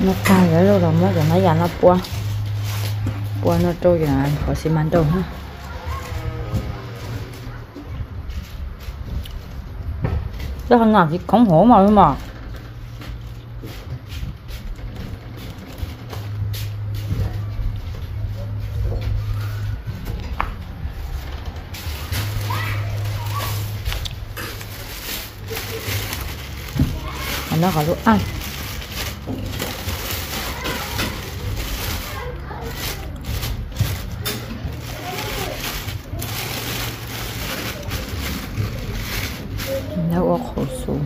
Noj tag lawm los muab cov nab yas no pua, pua no rau cov qhov xi mas nrau na. Cov qhov no tsis khoov hauv mas li mas. Qhov no qhov lub aj. Lawv ua qhauv xus.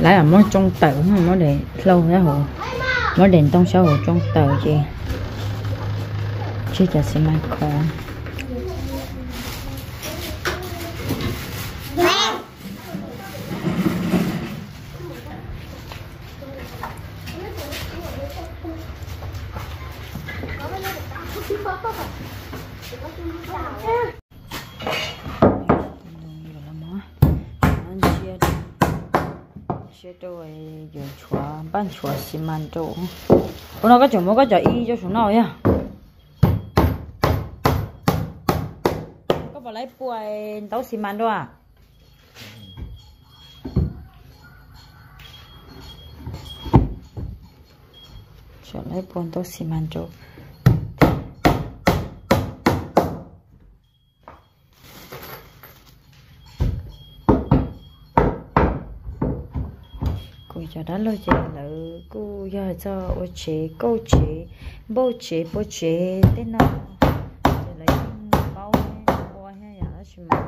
Lawv muab tsoo tawm, muab daim hlau, muab daim ntoo sab hauv tsoo tawm ces tseg cov xi mas khov. Ntsia rau yuav nchuav, npaj nchuav xi mas rau. Ua no koj tseem muab koj cov ib rau saum no yog? Koj puas laib pua ntaub xi mas rau? Tseem laib pua ntaub xi mas rau. Kuv cov dab laug ces lawv kuj yog txog ua tsev kauj tsev, npauj tsev, pua tsev tej no, ces lawv yeej paub ua thiab yom, tab sis mas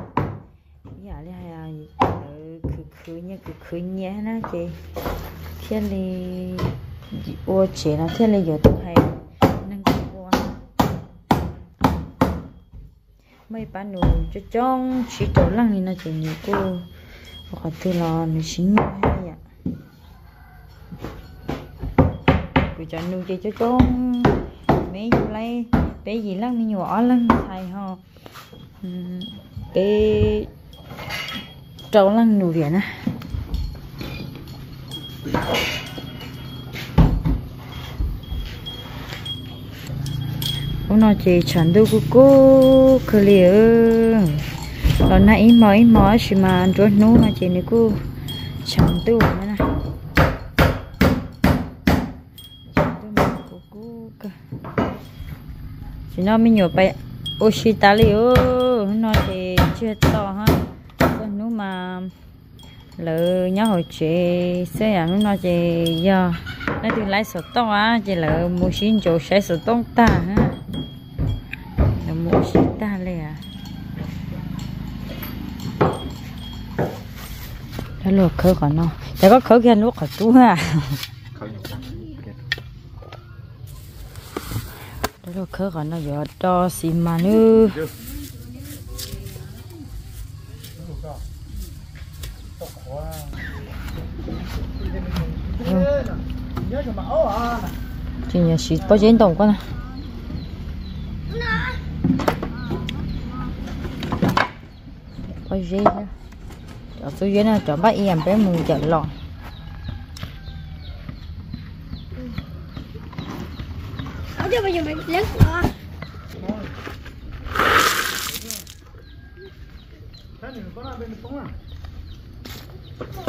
ib yam li hais lawv khwv khwv nyias khwv khwv nyias na ces thiaj li ua tsev no thiaj li yuav tau hais neeg ua. Muaj ib pab nus coob coob tsib rau leej li no ces nws kuj ua qhov twg los nws tsis nyuaj thiab yom. Kuv cov nus ces coob coob, me yug laib peb yim leej, me nyuam ob leeg ntxhais ho peb rau leej nus liam na. Hnub no ces tshav ntuj kuj kub kawg li, los nag ib hmo ib hmo tab sis mas nruab hnub no ces nws kuj tshav ntuj na. Tshav ntuj mas kuj kub kawg. Tam sim no me nyuam pais ua si tas li os. Hnub no ces tsiag to ha, txog hnub mas lawv nyob hauv tsev xwb, hnub no ces yog leej twg laib xov tooj ces lawv mus sib ntsaum saib xov tooj tag, lawv mus ua si tag li. Luag khawb qhov no, cas koj khawb kiag lub qhov cub a? Luag khawb qhov no yuav do xi mas nawb. Ces yog siv pob zeb ntoo koj na. Pob zeb, cov txuj zeb no cov npaj ib yam peb mus cawm los.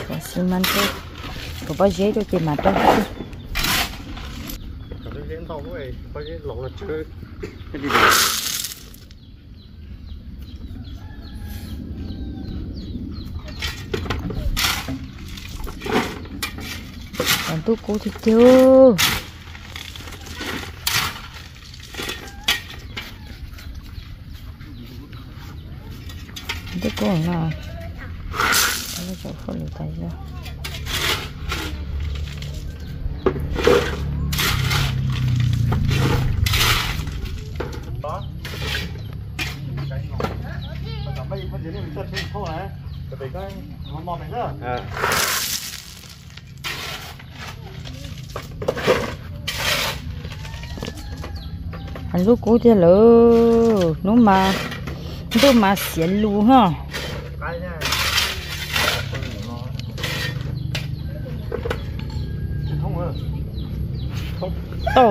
Tshuav xi mas rau, tshuav pob zeb rau ces mam rau. Ntuj kub tiag tiag. Ntuj kub no, lub tsaus hauj lwm tas zog. Ntuj kub tiag lawm, hnub mas, ntuj mas xiav lus ho. Tau,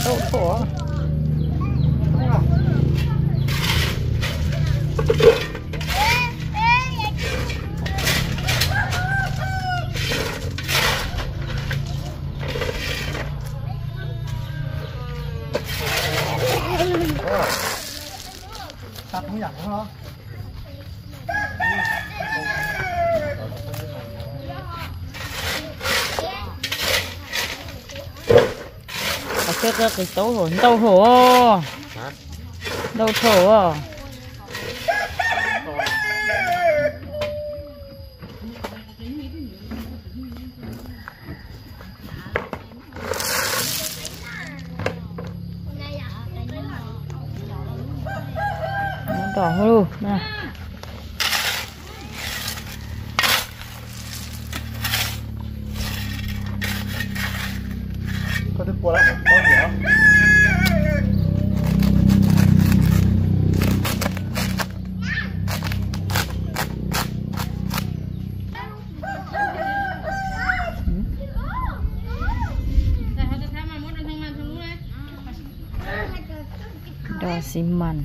tau, tau. Qhov txhia qhia qis tau hauv ntau hauv, ntau dhau. Nyob nrog hauv lub na. Do xi mas.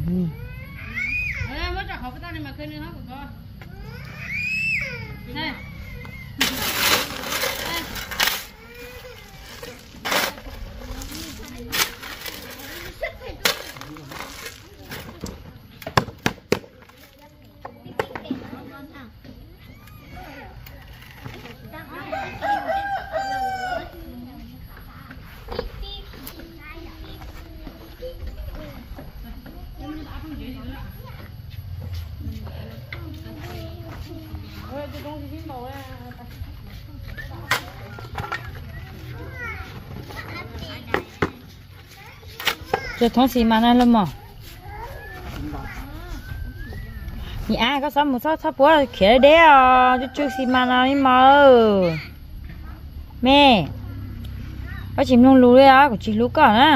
Cog thoob xi mas na los mog. Niam, koj txhob mus, txhob, txhob puab khiav deb os, tsw tsw xi mas no ib mos. Me, koj tsis mloog lus li os, kuv tsis hlub koj na.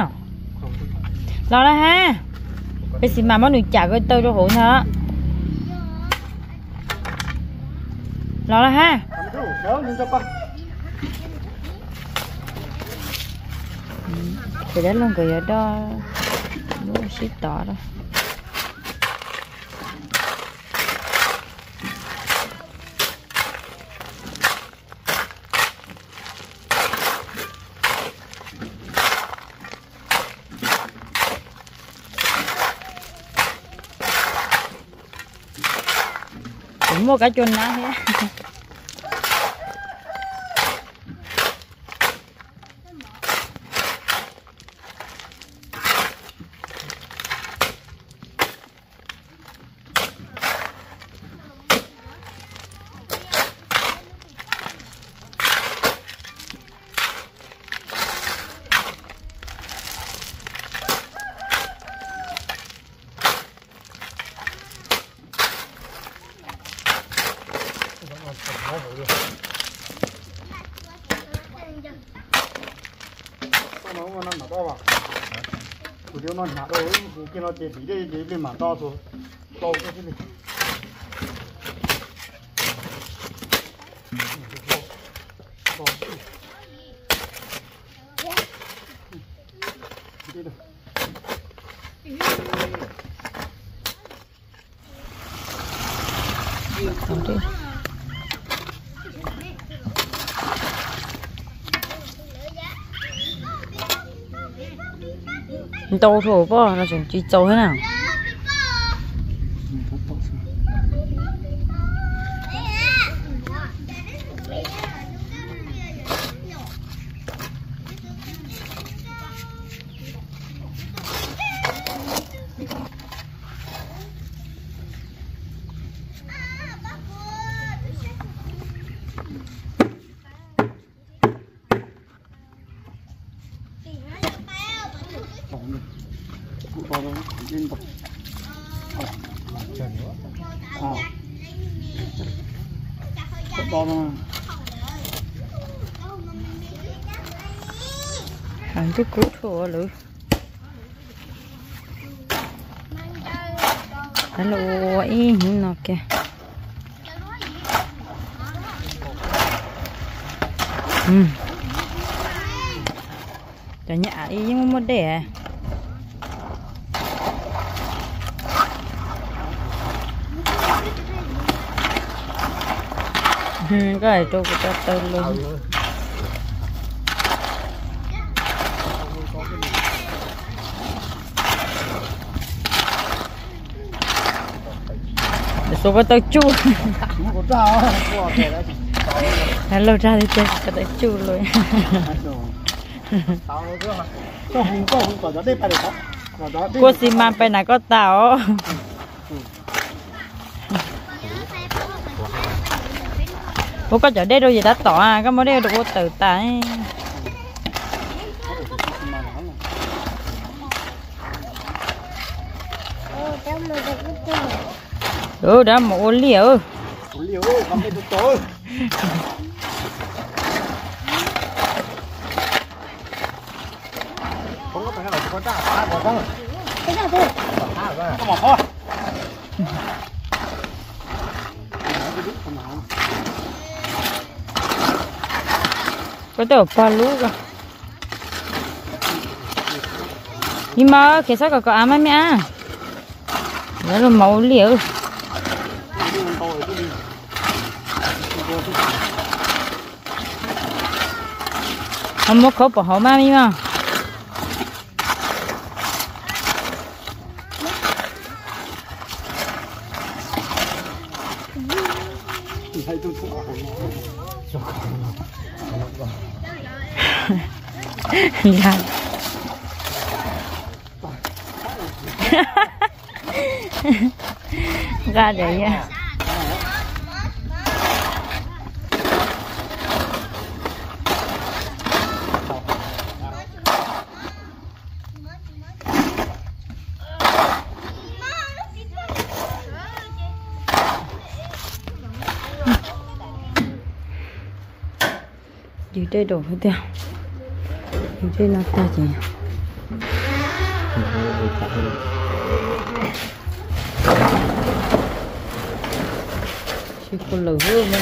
Los na ha. Peb xi mas muab nws cam ko taw rau hauv ntag. Los na ha. Ces dab laug nkawd yuav do lub sib tod rau. Kuv muaj kab cua nab thiab. Kuv no hnyav rau, kuv cia no ces tim tej ces ib pliag mam do tau thiaj li. Ntau dhau poj no tseem tsis txaus thiab na. Heev, ntuj kub dhau lawm. Los ua ib hnub no kiag. Cov nyob av ib yeej muaj muaj dej. Koj hais rau kuv tau taw los. Xua koj taw tsuj. Laug rag li tiag, koj taw tsuj los. Kuaj xi mas pais nram koj tas os. Ua koj cov dej rau yawg tab tom, koj muab dej rau ua tawm tas. Dab mus ua liaj. Koj tej pog lub ko. Ib mas khiav sab kom kom av mas me ab. Lawv los mov ua liaj. Ho muab khaub pom hauv mas me mas. Nqa dej ya. Yus dej daum tiag. Yus dej no tag ces tsis khuv lawm hwb.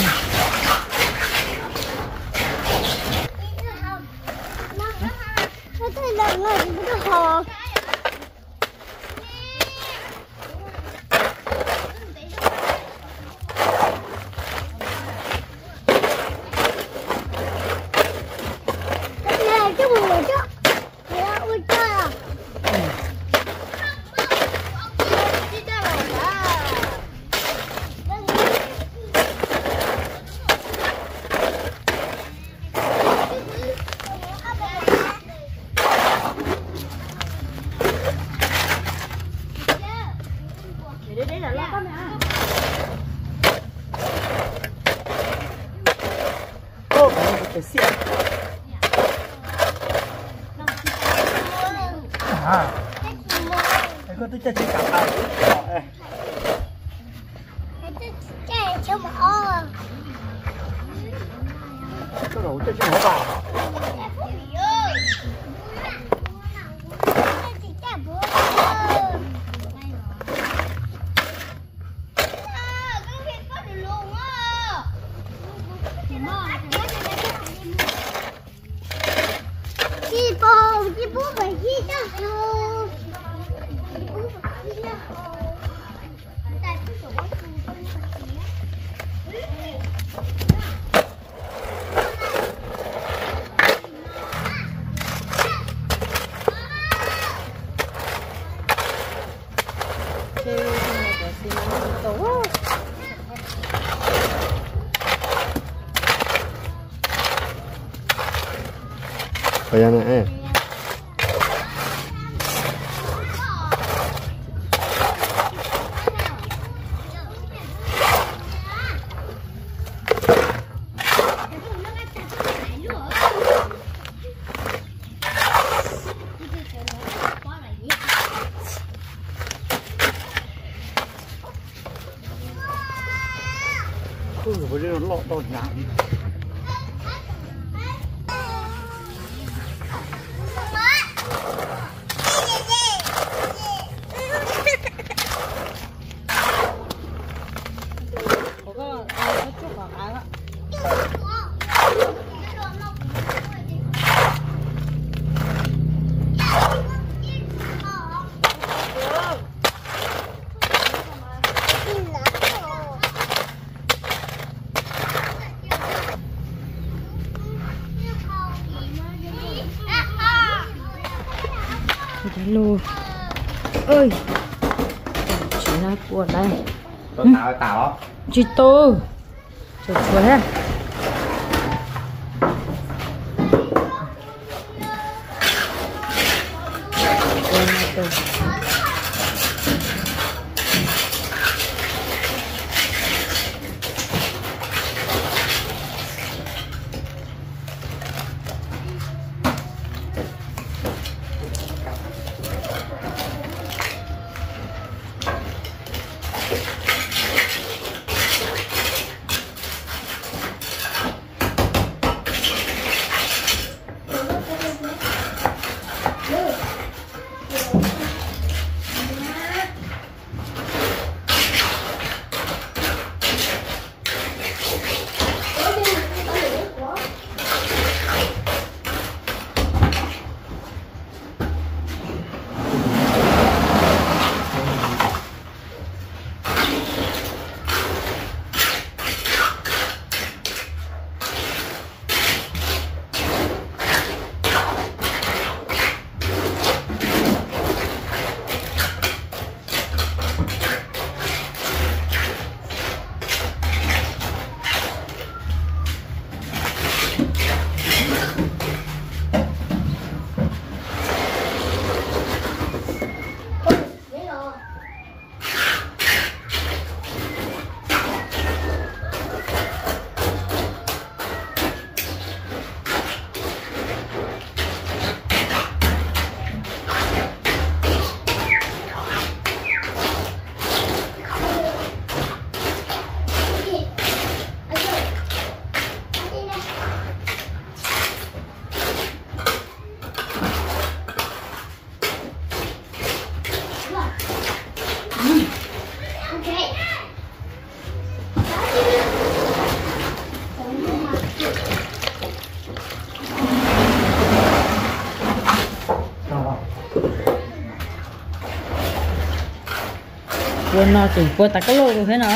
Koj twb caj tsis kam tas. Koj zaum caj tsis mov tas. Lug, tsis na kua lawm. Tsis tu, tshuav thiab. Kua no tseem kua tas koj lauj thiab no.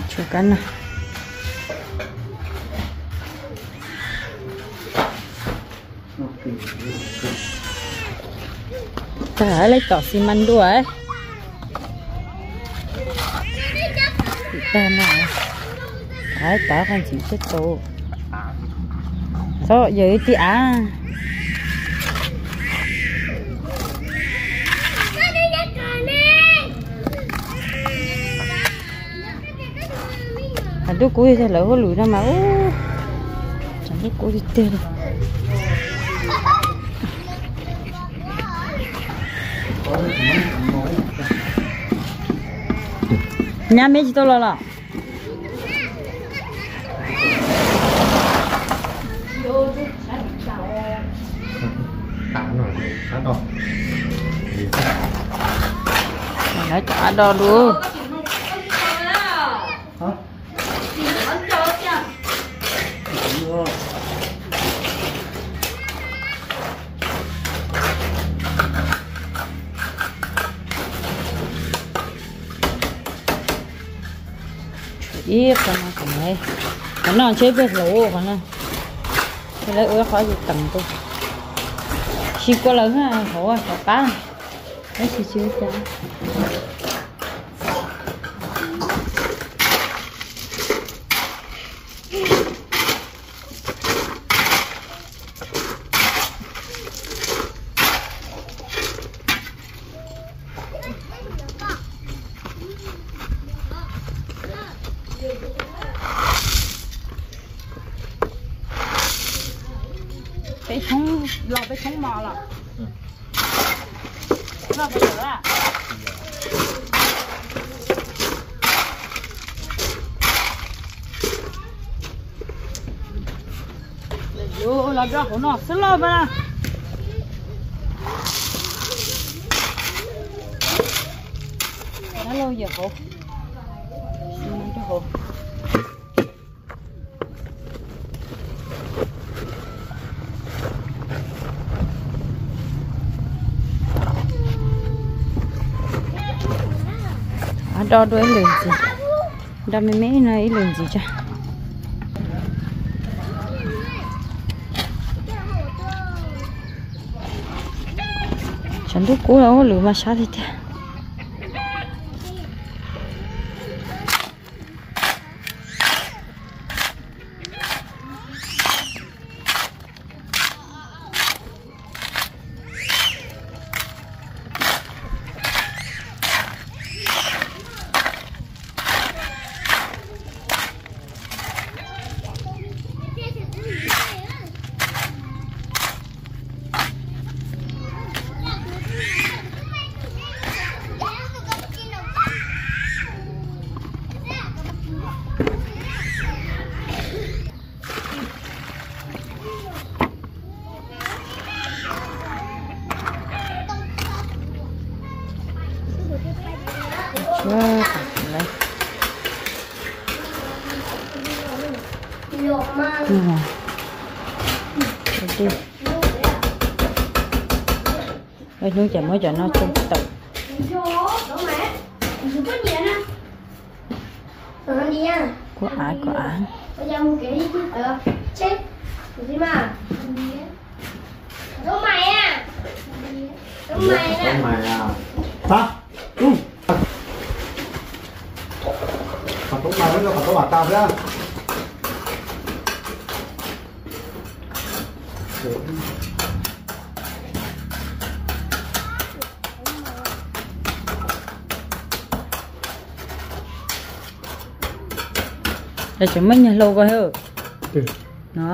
Tshuav kab no. Tag lawm, tom xi mas dua. Tag no, tag qhov ntxiv xwb tus. Txhob yawg ib tib av. Tshav ntuj kub tiag, lawv hauj lwm no mas, tshav ntuj kub tiag tiag li. Nyab me tsis tau los los? Lawv cov av do lus. Ib qho no, qhov no ntshe peb hlauv qhov no, lawv ua qhov yus teem tus. Sis kua lawv hauv xov qab, tab sis tsis ua cas. Peb tshoob los, peb tshoob mos los. Los rau hauv no xwb los mas. Dab laug yawm hauv. Rau hauv. Do dua ib lwm ntxiv, do me me no ib lwm ntxiv tso. Tshav ntuj kub los ua lwm mas sab tiag tiag. Hnub ces muab cov no tsoo tawm. Kuv av, kuv av. Qhov toob mas, qhov toob mas tas thiab. Tseem muaj nyuag hlau ko no.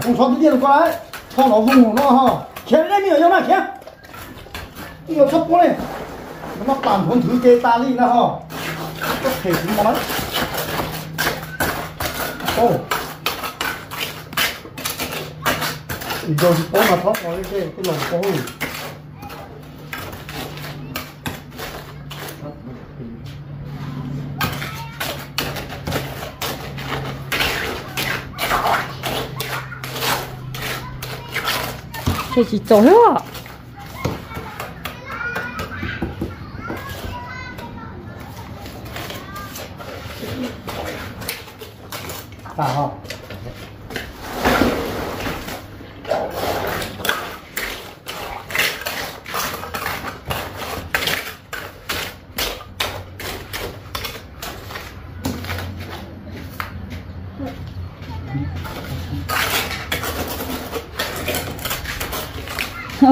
Koob txhob twb tiaj rau koj lawm, txhob nov voog no ho. Khiav li nej me nyuam yaus na, khiav. Ib nyuag txhob puab li, nws muab pam nphuv nthwv ces tas li na ho. Koj phem kuv mos lawm. Yog tsis paub mas txhob mos li, tej laus paub. Ces tsis txaus thiab.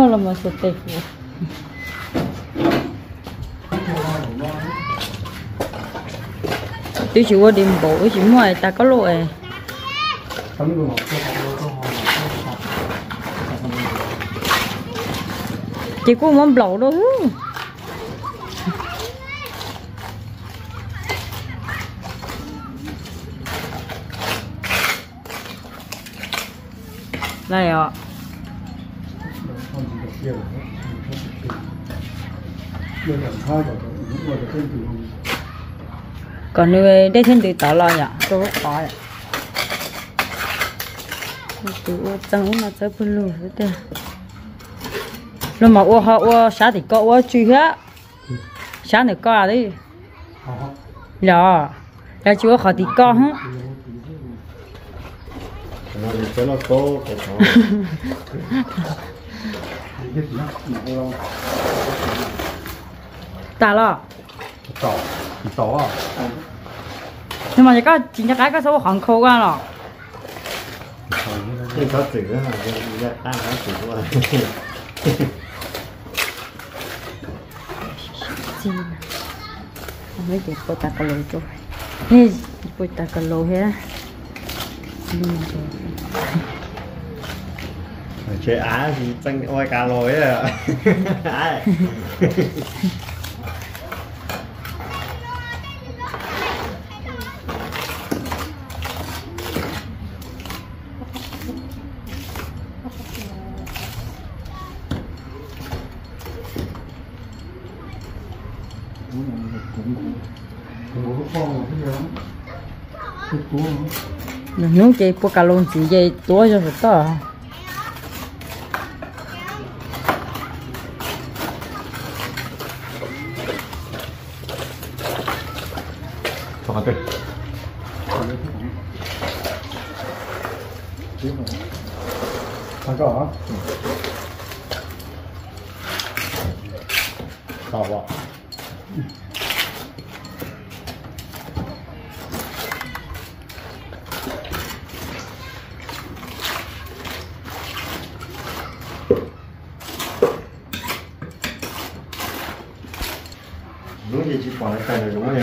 Los mus xuas tes kuv. Twb tsis ua di npaum, twb tsis muaj tas koj lub es. Ces kuj muab nplaum rau. Lawm os. Kom nws dej thiaj ntws tod los yom, rau lub qhov. Tus ua txeeg ub no txawb pawg lug xwb tiag. Luag mas ua ho ua sab tim ko ua tsw thiab. Sab ntawm ko los, yog tsis ua qhov tim ko hub. Tas los? Nws mas koj tsis nco qab koj txhob ua qhov nkho ua los. Ces pua tas ka laus, pua tas ka laus thiab. Tsev av tseem ua ka laus. Lwm hnub ces pua ka laus ntxiv ces tuav zog saum toj. Hnub ces tsis pom lawv tawm lawm, zoo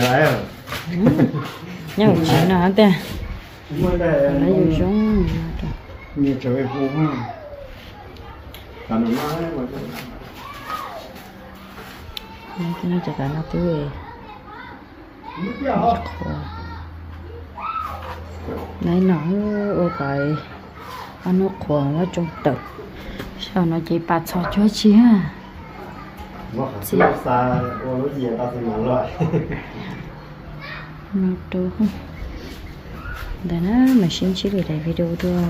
nyob hauv tsev no tiag. Lawv yus zoo. Cov no twb qhuav. Nai no ua kom ob hnub qhuav muab tsoo tawm. Saum no ces pas txhos cuag tsi. Ntawd na, mam sib ntsib lwm daim video dua.